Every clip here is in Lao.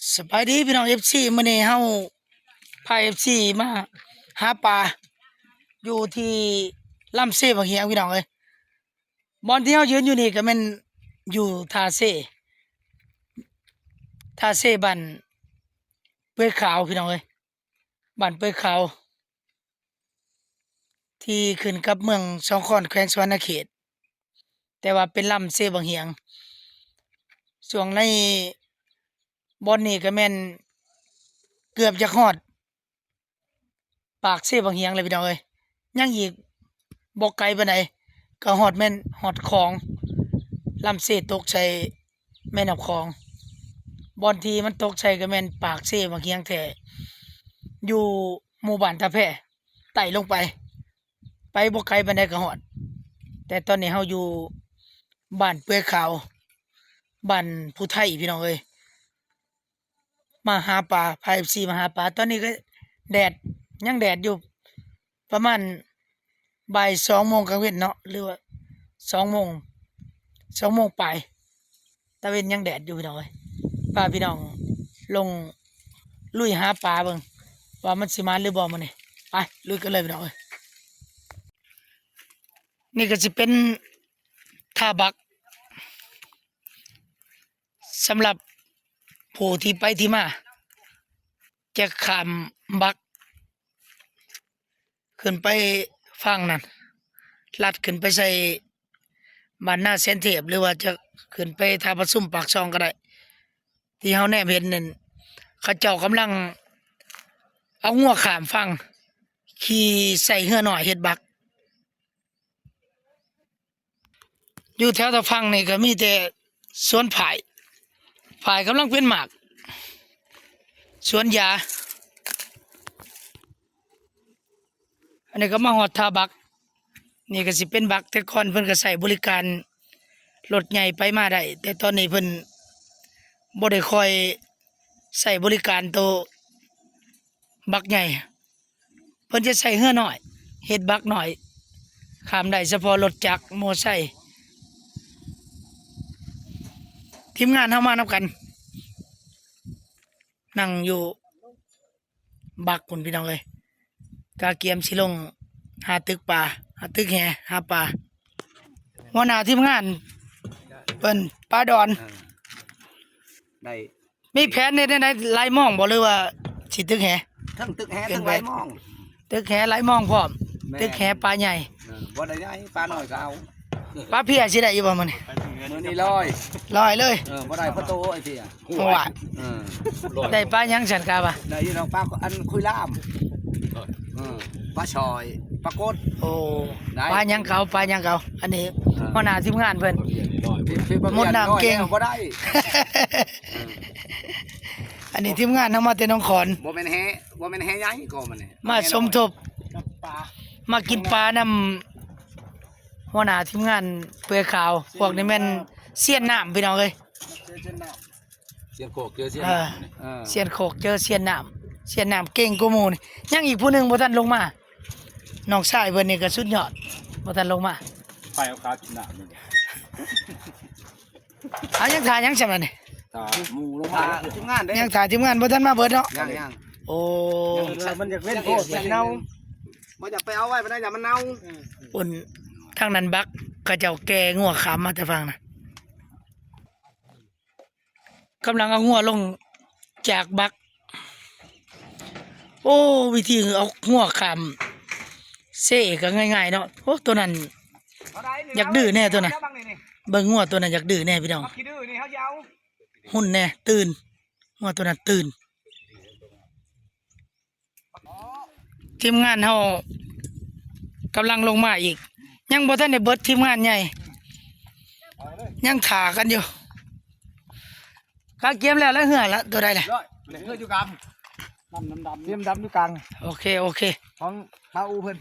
ສະບາຍດີພີ່ນ້ອງ ເອັຟຊີ ມື້ນີ້ເຮົາພາ ເອັຟຊີ ມາຫາປາຢູ່ທີ່ລຳເຊບັ້ງຫຽງ ພີ່ນ້ອງເອີຍ. ບ່ອນທີ່ເຮົາຢືນຢູ່ນີ້ກໍແມ່ນຢູ່ທ່າເຊ ທ່າເຊບ້ານເປືອຍຂາວ ພີ່ນ້ອງເອີຍ, ບ້ານເປືອຍຂາວ ທີ່ຂຶ້ນກັບເມືອງສອງຄອນ ແຂວງສະຫວັນນະເຂດ, ແຕ່ວ່າເປັນລຳເຊບັ້ງຫຽງ. ຊ່ວງໃນບ່ອນນີ້ກໍແມ່ນເກືອບຈະຮອດປາກເຊບັ້ງຫຽງແລ້ວ ພີ່ນ້ອງເອີຍ, ຍັງອີກບໍ່ໄກປານໃດກໍຮອດ ແມ່ນຮອດຂອງ. ລຳເຊຕົກໃສ່ແມ່ນ້ຳຂອງ, ບ່ອນທີ່ມັນຕົກໃສ່ກໍແມ່ນປາກເຊບັ້ງຫຽງແທ້ ຢູ່ໝູ່ບ້ານທ່າແພ ໄຕ່ລົງໄປ ໄປບໍ່ໄກປານໃດກໍຮອດ. ແຕ່ຕອນນີ້ເຮົາຢູ່ບ້ານເປືອຍຂາວ ບ້ານຜູ້ໄທ ພີ່ນ້ອງເອີຍ, ມາຫາປາ ພາ ເອັຟຊີ ມາຫາປາ. ຕອນນີ້ກໍແດດ ຍັງແດດຢູ່ ປະມານບ່າຍສອງໂມງກາງເວັນເນາະ ຫຼືວ່າສອງໂມງ ສອງໂມງປາຍ. ຕາເວັນຍັງແດດຢູ່ ພີ່ນ້ອງເອີຍ. ພາພີ່ນ້ອງລົງລຸຍຫາປາເບິ່ງວ່າມັນຊິມານຫຼືບໍ່ມື້ນີ້. ໄປ ລຸຍກັນເລີຍ ພີ່ນ້ອງເອີຍ. ນີ້ກໍຊິເປັນທ່າບັກ ສຳລັບຜູ້ທີ່ໄປທີ່ມາ ຈະຂ້າມບັກ ຂຶ້ນໄປຝັ່ງນັ້ນ ລັດຂຶ້ນໄປໃສ່ບ້ານນາແສນເທບ ຫຼືວ່າຈະຂຶ້ນໄປທ່າປະຊຸມປາກຊ່ອງກໍໄດ້. ທີ່ເຮົາແນມເຫັນນັ້ນ ເຂົາເຈົ້າກຳລັງເອົາງົວຂ້າມຝັ່ງ ຂີ່ໃສ່ເຮືອນ້ອຍເຮັດບັກ. ຢູ່ແຖວຕາຝັ່ງນີ້ກໍມີແຕ່ສວນຝ້າຍ, ຝ້າຍກຳລັງເປັນໝາກ, ສວນຢາ. ອັນນີ້ກໍມາຮອດທ່າບັກ, ນີ້ກໍຊິເປັນບັກ, ແຕ່ກ່ອນເພິ່ນກໍໃຊ້ບໍລິການລົດໃຫຍ່ໄປມາໄດ້, ແຕ່ຕອນນີ້ເພິ່ນບໍ່ໄດ້ຄ່ອຍໃຊ້ບໍລິການໂຕບັກໃຫຍ່. ເພິ່ນຈະໃຊ້ເຮືອນ້ອຍເຮັດບັກນ້ອຍ ຂ້າມໄດ້ສະເພາະລົດຈັກມໍໄຊ. ທີມງານເຮົາມານຳກັນ ນັ່ງຢູ່ບັກພຸ້ນ ພີ່ນ້ອງເອີຍ, ກະກຽມຊິລົງຫາຕຶກປາ ຫາຕຶກແຫ ຫາປາ. ຫົວໜ້າທີມງານເພິ່ນ ປາດອນ ເອີ ໄດ້ ມີແຜນເຮັດແນວໃດ ຫຼາຍມອງບໍ່ ຫຼືວ່າຊິຕຶກແຫ? ທັງຕຶກແຫ ເປັນ ທັງຫຼາຍມອງ ຕຶກແຫຫຼາຍມອງພ້ອມ. ແມ່ນ ຕຶກແຫປາໃຫຍ່ ເອີ ບໍ່ໄດ້ໃຫຍ່ ປານ້ອຍກໍເອົາ. ປາເພຍຊິໄດ້ຢູ່ບໍ່ມື້ນີ້? ມື້ນີ້ລອຍ ລອຍເລີຍ ເອີ ບໍ່ໄດ້ພໍໂຕ ໄອ້ເພຍ ໂອ້ຍ ເອີ ໄດ້ປາຫຍັງຊັ້ນກະວ່າ? ໄດ້ຢູ່ດອກ ປາອັນຄຸຍລາມ ເອີ ປາຊອຍ ປາກົດ. ໂອ້ ໄດ້ ປາຫຍັງເຂົາ ປາຫຍັງເຂົາ. ອັນນີ້ ເອີ ຫົວໜ້າທີມງານເພິ່ນ ທີ່ ທີ່ບໍ່ ມົດນ້ຳເກັ່ງ ບໍ່ໄດ້. ເອີ ອັນນີ້ທີມງານເຮົາມາແຕ່ໜອງຂອນ ບໍ່ແມ່ນແຫ ບໍ່ແມ່ນແຫໃຫຍ່ກໍມັນນີ້ ມາສົມທົບ ມາກິນປານຳຫົວໜ້າທີມງານເປືອຍຂາວ. ພວກນີ້ແມ່ນຊຽນນ້ຳ ພີ່ນ້ອງເອີຍ. ຊຽນໂຄກເຈີຊຽນ ເອີ ນ້ຳ ເອີ ຊຽນໂຄກເຈີຊຽນນ້ຳ ຊຽນນ້ຳເກັ່ງກວ່າໝູ່ນີ້. ຍັງອີກຜູ້ໜຶ່ງບໍ່ທັນລົງມາ ນ້ອງຊາຍເພິ່ນນີ້ກໍສຸດຍອດ ບໍ່ທັນລົງມາ. ໄປເອົາກາກິນນ້ຳນີ້ ເອົາ ຍັງຖ້າຫຍັງຊ່ຳນັ້ນນີ້? ຖ້າໝູ່ລົງມາ ຖ້າທີມງານເດ້ ຍັງຖ້າທີມງານບໍ່ທັນມາເບິດເນາະ. ຍັງໆ ໂອ້ ມັນຢາກເວັນໂພດ ມັນເນົ່າ ບໍ່ຢາກໄປເອົາໄວ້ປານໃດ ຢ້ານມັນເນົ່າ. ອືມ ທາງນັ້ນບັກ ເຂົາເຈົ້າແກ່ງົວຂ້າມມາແຕ່ຝັ່ງນະ. ກຳລັງເອົາງົວລົງຈາກບັກ. ໂອ້ ວິທີເອົາງົວຂ້າມເຊກໍງ່າຍໆເນາະ. ໂອ້ ໂຕນັ້ນຢາກດື້ແດ່ ໂຕນັ້ນ. ເບິ່ງງົວໂຕນັ້ນຢາກດື້ແດ່ ພີ່ນ້ອງ. ຂີ້ດື້ນີ້ເຮົາຊິເອົາ ຮຸ່ນແດ່ ຕື່ນ. ງົວໂຕນັ້ນຕື່ນ. ທີມງານເຮົາກຳລັງລົງມາອີກ ຍັງບໍ່ທັນໄດ້ເບິດ ທີມງານໃຫຍ່ຍັງຖ້າກັນຢູ່. ກະກຽມແລ້ວ ແລ້ວເຮືອລະ ໂຕໃດລະ? ເຮືອຢູ່ກາງ ນ້ຳດຳໆ ທີມດຳຢູ່ກາງ. ໂອເຄ ໂອເຄ ຂອງປາອູເພິ່ນ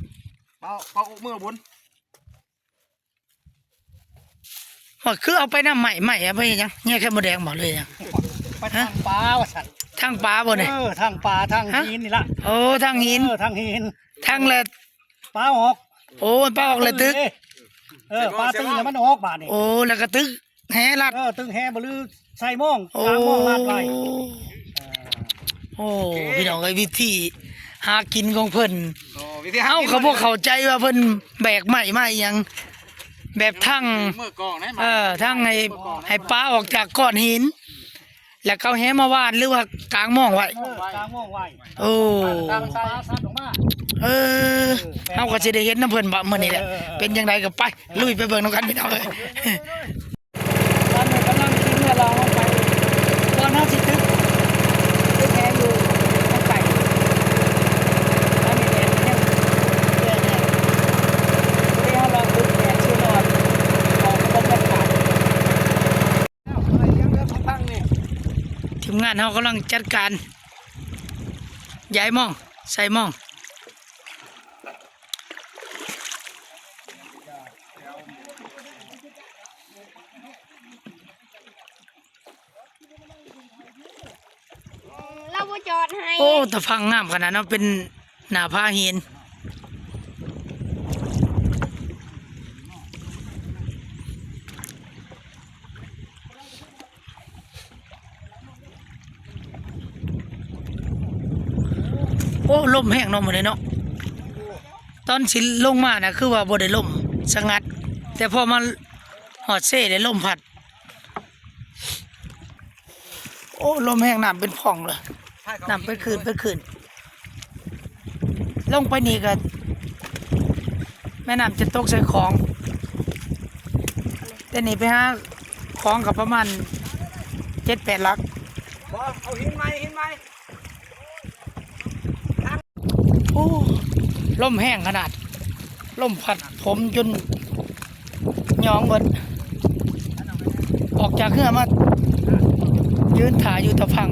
ປາ ປາອູເມືອບຸນ. ໂອ້ຍ ຄືເອົາໄປນຳໄມ້ ໄມ້ເອົາໄປເຮັດຫຍັງ? ແຍ່ໄຂ່ມົດແດງບໍ່ ຫຼືຫຍັງ? ໄປທາງປາວ່າຊັ້ນ. ທາງປາບໍ່ນີ້? ເອີ ທາງປາ ທາງຫີນນີ້ລະ. ໂອ້ ທາງຫີນ ເອີ ທາງຫີນ ທາງລະ ປາອອກ. ໂອ້ ປາອອກລະຕຶກ. ເອີ ປາຕື່ນລະມັນອອກບາດນີ້. ໂອ້ ລະກະຕຶກແຫລາດ. ເອີ ຕຶກແຫບໍ່ລືໃສ່ມອງ ໂອ້ ກາງມອງລາດໄວ້. ໂອ້ ພີ່ນ້ອງເອີຍ ວິທີຫາກິນຂອງເພິ່ນ ໂອ້ ວິທີຫາກິນ ເຮົາກໍບໍ່ເຂົ້າໃຈວ່າເພິ່ນແບກໄມ້ມາອີ່ຫຍັງ ແບບທັງ ເອີ ທັງໃຫ້ ໃຫ້ປາອອກຈາກກ້ອນຫີນ ແລ້ວເຂົາແຫມາຫວ່ານ ຫຼືວ່າກາງມອງໄວ້ ເອີ ກາງມອງໄວ້ ໂອ້ ເອີ ເຮົາກໍຊິໄດ້ເຫັນນຳເພິ່ນບາດມື້ນີ້ແຫຼະ ເປັນຈັ່ງໃດກໍໄປ ລຸຍໄປເບິ່ງນຳກັນ ພີ່ນ້ອງເອີຍ. ຕອນນີ້ກຳລັງຂີ່ເຮືອລ່ອງລົງໄປ ກ່ອນເຮົາຊິຕຶກ ຕຶກແຫຢູ່ທາງໃຕ້ ຕອນນີ້ແດດຍັງແກ່ແດ່ ພໍດີເຮົາລອງຕຶກແດດຊິຮອດ ອອກບັນຍາກາດ ທີມງານເຮົາກຳລັງຈັດການ ຍ້າຍມອງ ໃສ່ມອງ. ລາວບໍ່ຈອດໃຫ້ ໂອ້ ຕາຝັ່ງງາມຂະໜາດເນາະ ເປັນໜ້າຜາຫີນ. ໂອ້ ລົມແຮງເນາະມື້ນີ້ເນາະ ຕອນຊິລົງມານະ ຄືວ່າບໍ່ໄດ້ລົມສະຫງັດ ແຕ່ພໍມາຮອດເຊແລ້ວລົມພັດ ໂອ້ ລົມແຮງ ນ້ຳເປັນພອງເລີຍ ນ້ຳເປັນຄື້ນເປັນຄື້ນ. ລົງໄປນີ້ກໍແມ່ນ້ຳຈະຕົກໃສ່ຂອງ ແຕ່ນີ້ໄປຫາຂອງກໍປະມານເຈັດແປດຫຼັກ ບໍ່ ເອົາຫີນໃໝ່ ຫີນໃໝ່. ໂອ້ ລົມແຮງຂະໜາດ ລົມພັດຜົມຈົນ ຍອງເບິດ ອອກຈາກເຮືອມາຢືນຖ້າຢູ່ຕາຝັ່ງ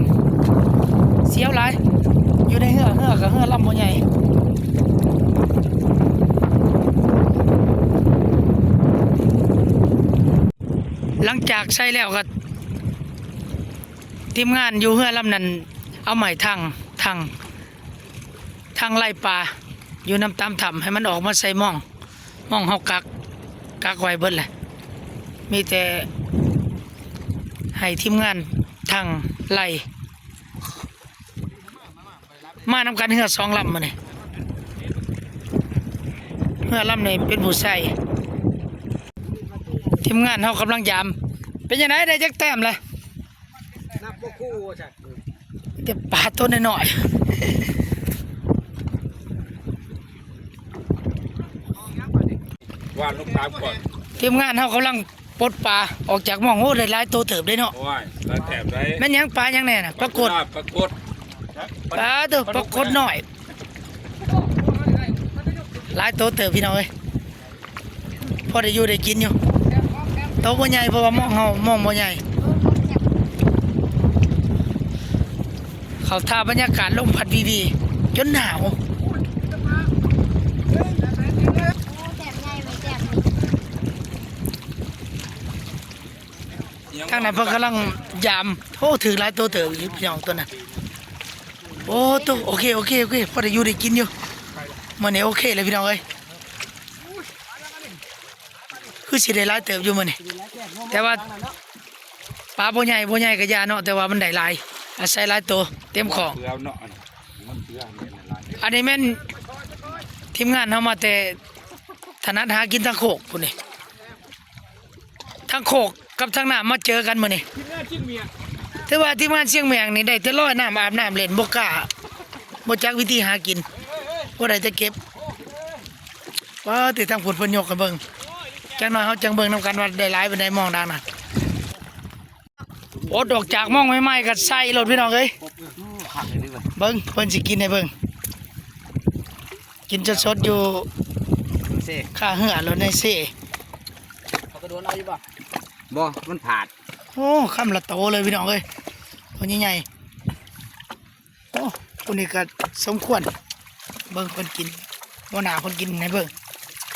ສຽວຫຼາຍ ຢູ່ໃນເຮືອ ເຮືອກໍເຮືອລຳບໍ່ໃຫຍ່ ຫຼັງຈາກໃສ່ແລ້ວກໍ ທີມງານຢູ່ເຮືອລຳນັ້ນເອົາໄມ້ທັງ ທັງ ທັງໄລ່ປາຢູ່ນຳຕາມຖ້ຳ ໃຫ້ມັນອອກມາໃສ່ມອງ ມອງເຮົາກັກ ກັກໄວ້ເບິດແຫຼະ ມີແຕ່ໃຫ້ທີມງານທັງໄລ່ ມານຳກັນເຮືອສອງລຳມື້ນີ້ ເຮືອລຳນີ້ເປັນຜູ້ໃສ່ ທີມງານເຮົາກຳລັງຢາມ ເປັນຈັ່ງໃດ ໄດ້ຈັກແຕ້ມແລ້ວ? ນັບບໍ່ຄູ່ວ່າຊັ້ນ ມີແຕ່ປາໂຕນ້ອຍໆ ວ່າລູກຕາມກ່ອນ ທີມງານເຮົາກຳລັງປົດປາອອກຈາກມອງ ໂອ້ ໄດ້ຫຼາຍໂຕເຕີບເດ້ເນາະ ໂອ້ຍ ຫຼາຍແຕ້ມໄດ໋ ແມ່ນຫຍັງ ປາຫຍັງແດ່ນະ ປາກົດ ປາກົດ ປາໂຕ ປາກົດນ້ອຍ ຫຼາຍໂຕເຕີບ ພີ່ນ້ອງເອີຍ. ພໍໄດ້ຢູ່ໄດ້ກິນຢູ່ ໂຕບໍ່ໃຫຍ່ ເພາະວ່າມອງເຮົາ ມອງບໍ່ໃຫຍ່ ເຂົ້າທ່າບັນຍາກາດ ລົມພັດວີໆ ຈົນໜາວ ທາງນັ້ນເພິ່ນກຳລັງຢາມ ໂອ້ ຖືກຫຼາຍໂຕເຕີບຢູ່ ພີ່ນ້ອງ ຕົວນັ້ນ ໂອ້ ໂຕ ໂອເຄ ໂອເຄ ໂອເຄ ພໍໄດ້ຢູ່ໄດ້ກິນຢູ່ ມື້ນີ້ໂອເຄເລີຍ ພີ່ນ້ອງເອີຍ. ຄືຊິໄດ້ຫຼາຍເຕີບຢູ່ມື້ນີ້ ແຕ່ວ່າປາບໍ່ໃຫຍ່ ບໍ່ໃຫຍ່ກໍຢ່າເນາະ ແຕ່ວ່າມັນໄດ້ຫຼາຍ ອາໄສຫຼາຍໂຕ ເຕັມຂອງ ເພື່ອເນາະ ອັນນີ້ແມ່ນທີມງານເຮົາມາແຕ່ຖະໜັດຫາກິນທາງໂຄກພຸ້ນນີ້ ທາງໂຄກກັບທາງນ້ຳມາເຈີກັນມື້ນີ້ ຖືວ່າທີມງານຊຽງແມງນີ້ໄດ້ແຕ່ລອຍນ້ຳອາບນ້ຳເຫຼັ້ນ ບໍ່ກ້າ ບໍ່ຈັກວິທີຫາກິນ ບໍ່ໄດ້ແຕ່ເກັບ. ປາດ ແຕ່ທາງພຸ້ນເພິ່ນຍົກໃຫ້ເບິ່ງ ຈັກໜ້ອຍເຮົາຈັ່ງເບິ່ງນຳກັນວ່າໄດ້ຫຼາຍປານໃດ ມອງດາງນະ ອົດອອກຈາກມອງໃໝ່ໆ ກໍໃສ່ໂລດ ພີ່ນ້ອງເອີຍ ເບິ່ງເພິ່ນຊິກິນໃຫ້ເບິ່ງ ກິນສົດໆ ຢູ່ເຊ ຄາເຮືອໂລດໃນເຊ ເຂົາກະໂດນເອົາຢູ່ບໍ່? ບໍ່ ມັນພາດ ໂອ້ ຄຳລະໂຕເລີຍ ພີ່ນ້ອງເອີຍ ໂຕໃຫຍ່ໆ. ໂອ້ ຜູ້ນີ້ກໍສົມຄວນ ເບິ່ງເພິ່ນກິນ ຫົວໜ້າເພິ່ນກິນໃຫ້ເບິ່ງ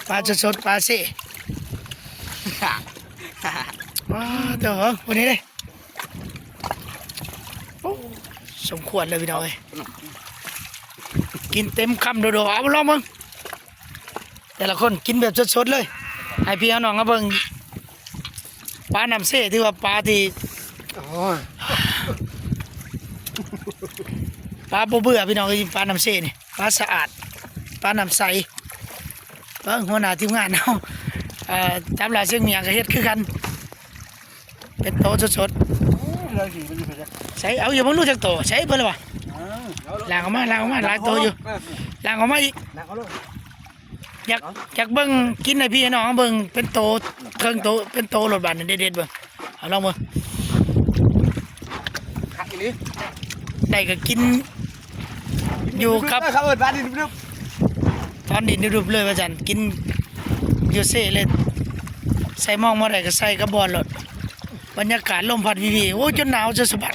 ປາສົດໆ ປາເຊ ປາດ ເອີ ຜູ້ນີ້ເດ້ ໂອ້ ສົມຄວນເລີຍ ພີ່ນ້ອງເອີຍ ກິນເຕັມຄຳໂດດໆ ເອົາລອງເບິ່ງ. ແຕ່ລະຄົນກິນແບບສົດໆ ເລີຍ ໃຫ້ພີ່ໃຫ້ນ້ອງມາເບິ່ງ ປານ້ຳເຊ ຖືວ່າປາທີ່ ໂອ້ຍ ປາບໍ່ເບື່ອພີ່ນ້ອງເອີຍ ປານ້ຳເຊນີ້ ປາສະອາດ ປານ້ຳໃສ. ເບິ່ງຫົວໜ້າທີມງານເຮົາ ເອີ ຕາມຫຼ້າຊຽງໝ້ຽງກໍເຮັດຄືກັນ ເປັນໂຕສົດໆ. ເອີ ລາວຊິມັນຢູ່ໃສ ໃສ ເອົາຢູ່ເບິ່ງດູຈັກໂຕ ໃສເບິ່ງລະວະ. ເອີ ລ້າງອອກມາ ລ້າງອອກມາ ຫຼາຍໂຕຢູ່ ລ້າງອອກມາອີກ. ຢາກ ຢາກເບິ່ງ ກິນໃຫ້ພີ່ໃຫ້ນ້ອງເບິ່ງ ເປັນໂຕເຄິ່ງໂຕ ເປັນໂຕໂລດບາດນີ້ ເດັດໆເບິ່ງ ເອົາລອງເບິ່ງ. ຄັກອີ່ຫຼີ ໄດ້ກໍກິນຢູ່ກັບ ເຂົາເອີ້ນວ່າດິນດຶບ ຕອນດິນດຶບໆເລີຍວ່າຊັ້ນ ກິນຢູ່ເຊເລີຍ ໃສ່ມອງບໍ່ໄດ້ກໍໃສ່ກັບບ່ອນໂລດ. ບັນຍາກາດລົມພັດວີໆ ໂອ້ຍ ຈົນໜາວຈະສະບັດ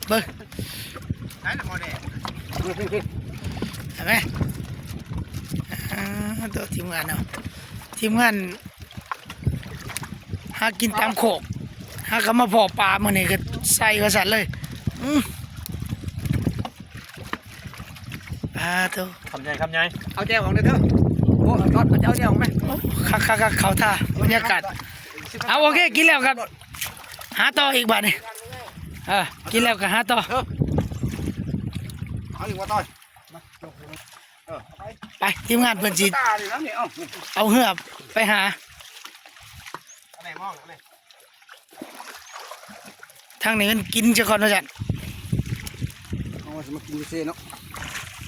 ເບິ່ງ ເຫັນໄໝ? ອ່າ ໂຕ ທີມງານເຮົາ ທີມງານຫາກິນຕາມໂຄກ ຫາກໍມາພໍ້ປາມື້ນີ້ກໍໃສ່ວ່າຊັ້ນເລີຍ. ອືມ ອ່າ ໂຕ ຄຳໃຫຍ່ ຄຳໃຫຍ່ ເອົາແຈ່ວອອກເດີເທີ. ໂອ້ ຕອດ ເອົາແຈ່ວອອກໄປ. ໂອ້ ຄັກໆໆ ເຂົ້າທ່າ ບັນຍາກາດ. ເອົາ ໂອເຄ ກິນແລ້ວກໍຫາຕໍ່ອີກບາດນີ້. ເອີ ກິນແລ້ວກໍຫາຕໍ່ ເອີ ເອົາອີກວ່າຕໍ່. ເອີ ໄປ ທີມງານເພິ່ນຊິ ຕານີ້ນະ ເອົາ ເອົາເຮືອໄປຫາ ອັນໃດມອງ ອັນໃດ ທາງນີ້ມັນກິນຊະກ່ອນວ່າຊັ້ນ. ເຮົາຊິມາກິນເຊເນາະ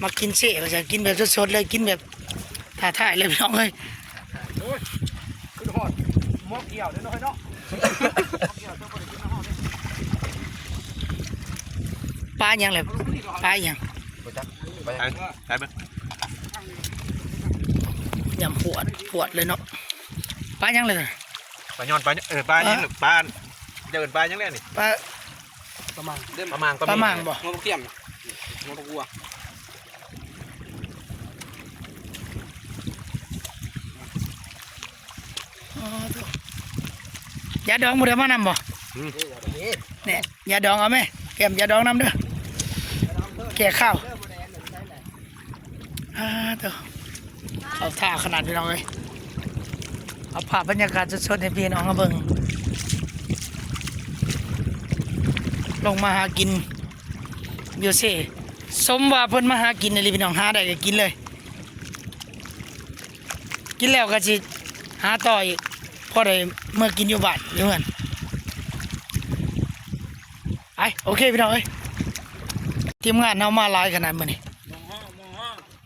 ມາກິນເຊວ່າຊັ້ນ ກິນແບບສົດໆເລີຍ ກິນແບບທ້າທາຍເລີຍພີ່ນ້ອງເອີຍ. ໂອ້ຍ ຄືຮອດໝໍ້ກ່ຽວເດ້ເນາະ ເນາະ ປາຫຍັງແຫຼະ ປາຫຍັງ ໄປ ໄປເບິ່ງ ຍຳປວດ ປວດເລີຍເນາະ. ປາຫຍັງແຫຼະ ປາຍອນ ປາ ເອີ ປາຫຍັງ ປາ ເຈົ້າເອີ້ນປາຫຍັງແຫຼະນີ້ ປາ ປາໝ່າງ ປາໝ່າງ ປາໝ່າງບໍ່ ຫົວບັກທຽມ ຫົວບັກບົວ. ອໍ ໂທ້ ຢາດອງບໍ່ໄດ້ມານຳບໍ່? ອືມ ແນ່ ຢາດອງເອົາແມ ແກ້ມຢາດອງນຳເດີ ແກ້ຄາວ. ອ່າ ໂທ້ ເຂົ້າທ່າຂະໜາດ ພີ່ນ້ອງເອີຍ. ເອົາພາບບັນຍາກາດສົດໆໃຫ້ພີ່ນ້ອງເຮົາເບິ່ງ ລົງມາຫາກິນຢູ່ເຊ ສົມວ່າເພິ່ນມາຫາກິນອີ່ຫຼີພີ່ນ້ອງ ຫາໄດ້ກໍກິນເລີຍ ກິນແລ້ວກໍຊິຫາຕໍ່ອີກ ພໍໄດ້ເມືອກິນຢູ່ບ້ານຢູ່ເຮືອນ. ໄປ ໂອເຄພີ່ນ້ອງເອີຍ ທີມງານເຮົາມາຫຼາຍຂະໜາດມື້ນີ້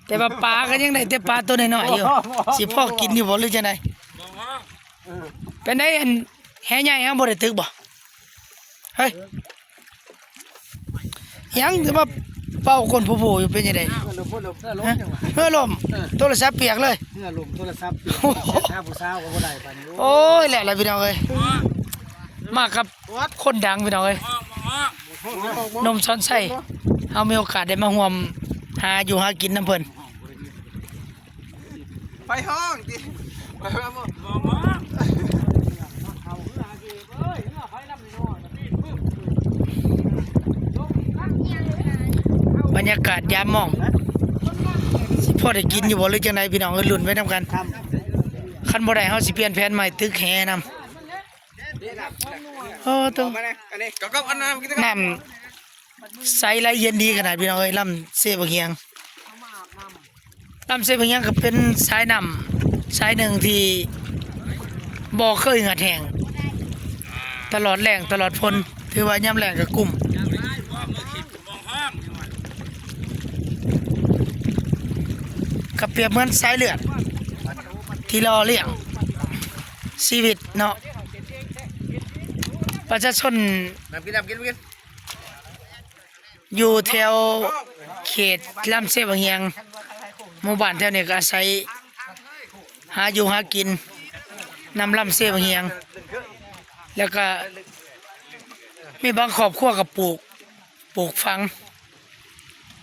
ແຕ່ວ່າປາກໍຍັງໄດ້ແຕ່ປາໂຕນ້ອຍໆຢູ່ ຊິພໍກິນຢູ່ບໍ່ ຫຼືຈັ່ງໃດ? ເປັນໃດ ອັນແຫໃຫຍ່ເຮົາບໍ່ໄດ້ຕຶກບໍ່? ເຮີ້ຍ ຫຍັງຄືມາເປົ່າກົ້ນໂພໆຢູ່ ເປັນຈັ່ງໃດ? ເຮືອລົມ ເຮືອລົມ ເຮືອລົມ ເອີ ໂທລະສັບປຽກເລີຍ ເຮືອລົມ ໂທລະສັບປຽກ ໂອ້ໂຫ ຫາຜູ້ສາວກໍບໍ່ໄດ້ປານນີ້. ໂອ້ຍ ແລ້ວລະພີ່ນ້ອງເອີຍ ມາກັບຄົນດັງພີ່ນ້ອງເອີຍ ໜຸ່ມສອນໄຊ ເຮົາມີໂອກາດໄດ້ມາຮ່ວມຫາຢູ່ຫາກິນນຳເພິ່ນ. ໄປຫ້ອງຕິ ໄປຫ້ອງ ບັນຍາກາດຍາມມອງ ຊິພໍໄດ້ກິນຢູ່ບໍ່ ຫຼືຈັ່ງໃດ ພີ່ນ້ອງເອີຍ ລຸ້ນໄປນຳກັນ. ຄັນບໍ່ໄດ້ ເຮົາຊິປ່ຽນແຜນໃໝ່ ຕຶກແຫນຳ. ໂອ້ ໂຕ ນ້ຳໃສໄຫຼເຢັນດີຂະໜາດ ພີ່ນ້ອງເອີຍ ລຳເຊບັກຫຽງ. ລຳເຊບັກຫຍັງກໍເປັນສາຍນ້ຳສາຍໜຶ່ງທີ່ບໍ່ເຄີຍເຫືອດແຫ້ງ ຕະຫຼອດແລ້ງຕະຫຼອດຝົນ ຖືວ່າຍາມແລ້ງກໍກຸ້ມ ກໍປຽບເໝືອນສາຍເລືອດທີ່ຫຼໍ່ລ້ຽງຊີວິດເນາະ ປະຊາຊົນ ນ້ຳກິນ ນ້ຳກິນ ກິນ. ຢູ່ແຖວເຂດລຳເຊບັກຫຽງ ໝູ່ບ້ານແຖວນີ້ກໍອາໄສຫາຢູ່ຫາກິນນຳລຳເຊບັກຫຽງ ແລ້ວກໍມີບາງຄອບຄົວກໍປູກ ປູກຝັງ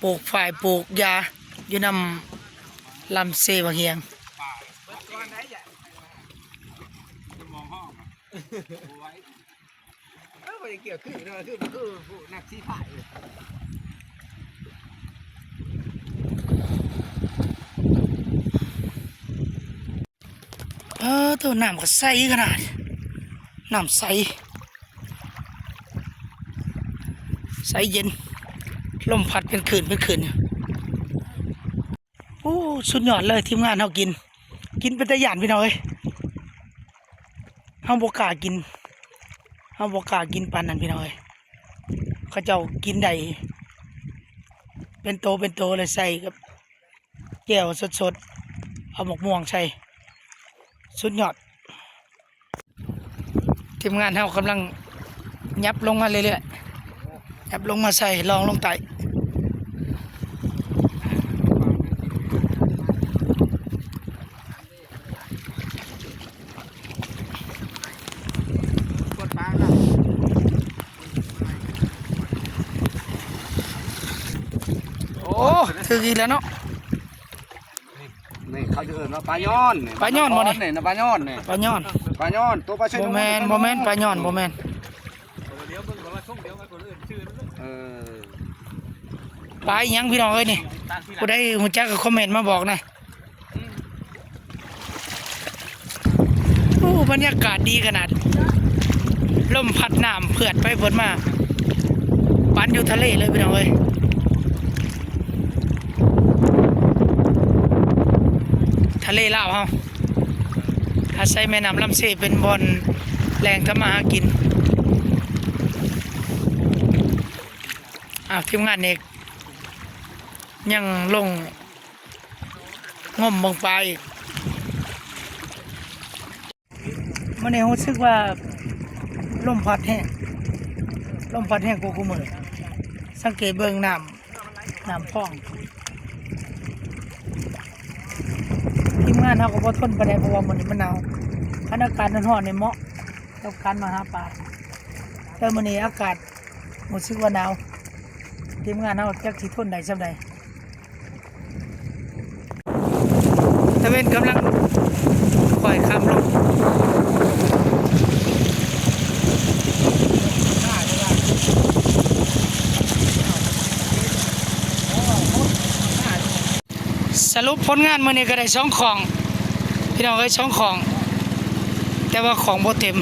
ປູກຝ້າຍ ປູກຢາຢູ່ນຳລຳເຊບັກຫຽງ. ເອີ ບໍ່ໄດ້ກ່ຽວຄືເນາະ ຄື ຄືຜູ້ນັກສີພາຍເລີຍ. ເອີ ໂຕ ນ້ຳກໍໃສຂະໜາດ ນ້ຳໃສ ໃສເຢັນ. ລົມພັດເປັນຄື້ນເປັນຄື້ນຢູ່. ໂອ້ ສຸດຍອດເລີຍ ທີມງານເຮົາກິນ ກິນເປັນຕາຢ້ານພີ່ນ້ອງເອີຍ. ເຮົາບໍ່ກ້າກິນ ເຮົາບໍ່ກ້າກິນປານນັ້ນພີ່ນ້ອງເອີຍ. ເຂົາເຈົ້າກິນໄດ້ເປັນໂຕເປັນໂຕ ແລ້ວໃສ່ກັບແຈ່ວສົດໆ ເອົາໝາກມ່ວງໃສ່ ສຸດຍອດ. ທີມງານເຮົາກຳລັງຫຍັບລົງມາເລື້ອຍໆ ຫຍັບລົງມາໃສ່ ລອງລົງໃຕ້. ໂອ້ ຖືກອີກແລ້ວເນາະ. ນີ້ເຂົາຈະເອີ້ນວ່າປາຍ້ອນນີ້ ປາຍ້ອນບໍ່ນີ້? ປາຍ້ອນນີ້ ປາຍ້ອນນີ້ ປາຍ້ອນ ປາຍ້ອນ ໂຕປາໄຊ ບໍ່ແມ່ນ ບໍ່ແມ່ນ ປາຍ້ອນ ບໍ່ແມ່ນ. ເອີ ປາອີ່ຫຍັງພີ່ນ້ອງເອີຍນີ້? ຜູ້ໃດຮູ້ຈັກກໍຄອມເມັນມາບອກນະ. ໂອ້ ບັນຍາກາດດີຂະໜາດ ລົມພັດນ້ຳເຜືອດໄປເຜືອດມາ ປານຢູ່ທະເລເລີຍພີ່ນ້ອງເອີຍ. ທະເລລາວເຮົາ ອາໄສແມ່ນ້ຳລຳເຊເປັນບ່ອນແຫຼ່ງທຳມາຫາກິນ. ອ້າວ ທີມງານເອກຍັງລົງງົມເບິ່ງປາອີກ. ມື້ນີ້ຮູ້ສຶກວ່າລົມພັດແຮງ ລົມພັດແຮງກວ່າຄູ່ມື້. ສັງເກດເບິ່ງນ້ຳ ນ້ຳພອງ. ທີມງານເຮົາກໍບໍ່ທົນປານໃດ ເພາະວ່າມື້ນີ້ມັນໜາວ. ຄັນອາກາດຮ້ອນໆນີ້ເໝາະກັບການມາຫາປາ, ແຕ່ມື້ນີ້ອາກາດຮູ້ສຶກວ່າໜາວ. ທີມງານເຮົາຈັກຊິທົນໄດ້ສ່ຳໃດ. ຕາເວັນກຳລັງຄ່ອຍຄ່ຳລົງ. ສະຫຼຸບຜົນງານມື້ນີ້ກໍໄດ້ສອງຂອງ ພີ່ນ້ອງເອີຍ ສອງຂອງ ແຕ່ວ່າຂອງບໍ່ເຕັມ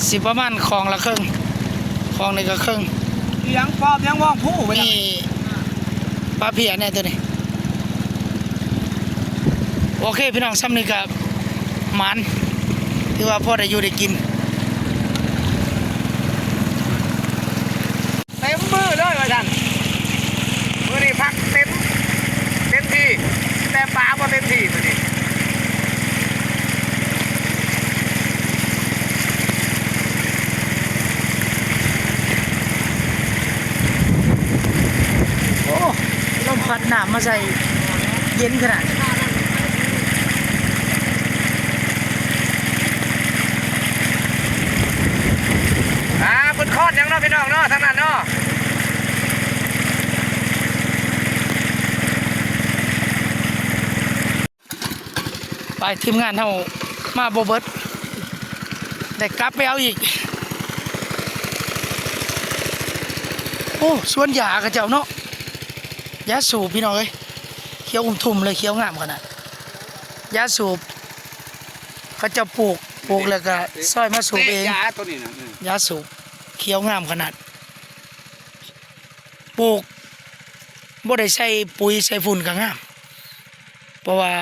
ຊິປະມານຂອງລະເຄິ່ງ ຂອງນີ້ກໍເຄິ່ງ. ອີຫຍັງປອບຫຍັງວອງພູ ນີ້ປາເພຍແນ່ຕົວນີ້. ໂອເຄພີ່ນ້ອງ ສ່ຳນີ້ກໍໝານ ຖືວ່າພໍໄດ້ຢູ່ໄດ້ກິນ. ເຕັມມື້ເລີຍວ່າຊັ້ນ ມື້ນີ້ພັກເຕັມ ເຕັມທີ່ ແຕ່ປາບໍ່ເຕັມທີ່ມື້ນີ້. ໂອ້ ລົມພັດນ້ຳມາໃສ່ ເຢັນຂະໜາດ. ອ່າ ເພິ່ນຄອດຫຍັງເນາະ ພີ່ນ້ອງເນາະ ທາງນັ້ນເນາະ. ໄປ ທີມງານເຮົາມາບໍ່ເບິດ ໄດ້ກັບໄປເອົາອີກ. ໂອ້ ສວນຢາເຂົາເຈົ້າເນາະ ຢາສູບ ພີ່ນ້ອງເອີຍ ຂຽວອຸ່ມທຸ່ມເລີຍ ຂຽວງາມຂະໜາດ. ຢາສູບ ເຂົາເຈົ້າປູກ ປູກແລ້ວກໍຊອຍມາສູບເອງ. ຢາຕົວນີ້ນະ ຢາສູບ ຂຽວງາມຂະໜາດ. ປູກບໍ່ໄດ້ໃສ່ປຸ໋ຍໃສ່ຝຸ່ນກໍງາມ ເພາະວ່າ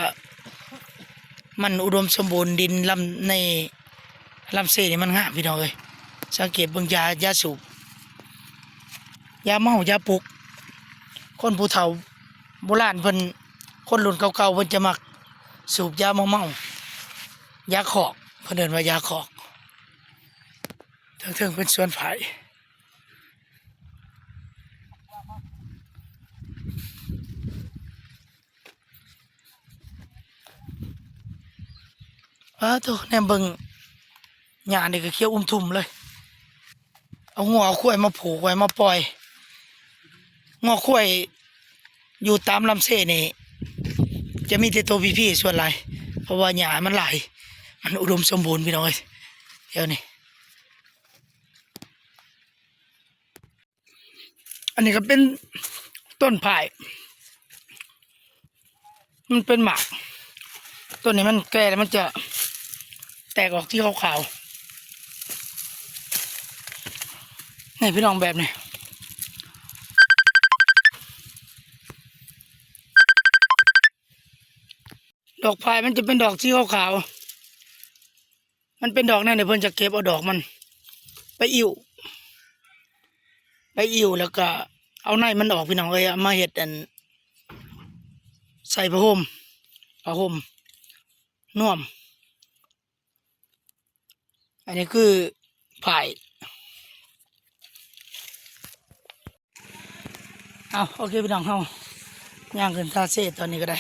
ມັນອຸດົມສົມບູນ ດິນລຳ ໃນລຳເຊນີ້ມັນງາມ ພີ່ນ້ອງເອີຍ. ສັງເກດເບິ່ງຢາ ຢາສູບ ຢາເມົາ ຢາປຸກ. ຄົນຜູ້ເຖົ້າໂບລານເພິ່ນ ຄົນລຸ້ນເກົ່າໆ ເພິ່ນຈະມັກສູບຢາເມົາໆ ຢາຄອກ ເພິ່ນເອີ້ນວ່າຢາຄອກ. ເທິງໆ ເປັນສວນຝ້າຍ. ປາໂທ້ ແນມເບິ່ງຫຍ້ານີ້ກໍຂຽວອຸ່ມທຸ່ມເລີຍ. ເອົາງົວເອົາຄວາຍມາຜູກໄວ້ມາປ່ອຍ. ງົວຄວາຍຢູ່ຕາມລຳເຊນີ້ ຈະມີແຕ່ໂຕພີໆສ່ວນຫຼາຍ ເພາະວ່າຫຍ້າມັນຫຼາຍ ມັນອຸດົມສົມບູນ ພີ່ນ້ອງເອີຍ ແຖວນີ້. ອັນນີ້ກໍເປັນຕົ້ນພາຍ ມັນເປັນໝາກ ຕົ້ນນີ້ມັນແກ່ແລ້ວມັນຈະແຕກອອກສີຂາວໆ ນີ້ພີ່ນ້ອງ ແບບນີ້. ດອກຝ້າຍມັນຈະເປັນດອກສີຂາວໆ ມັນເປັນດອກນັ້ນນີ້ ເພິ່ນຈະເກັບເອົາດອກມັນໄປອີ້ວ ໄປອີ້ວ ແລ້ວກໍເອົາໃນມັນອອກ ພີ່ນ້ອງເອີຍ ເອົາມາເຮັດອັນ ໃສ່ຜ້າຫົ່ມ ຜ້າຫົ່ມນວມ. ອັນນີ້ຄືຝ້າຍ. ເອົາ ໂອເຄ ພີ່ນ້ອງ ເຮົາຍ່າງຂຶ້ນທ່າເຊຕອນນີ້ກໍໄດ້.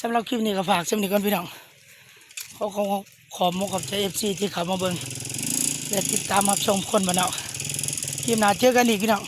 ສຳລັບຄລິບນີ້ກໍຝາກສ່ຳນີ້ກ່ອນ ພີ່ນ້ອງ. ຂໍ ຂໍ ຂໍຂອບອົກຂອບໃຈ ເອັຟຊີ ທີ່ເຂົ້າມາເບິ່ງ ແລະ ຕິດຕາມຮັບຊົມຄົນບ້ານນອກ. ຄລິບໜ້າເຈີກັນອີກ ພີ່ນ້ອງ.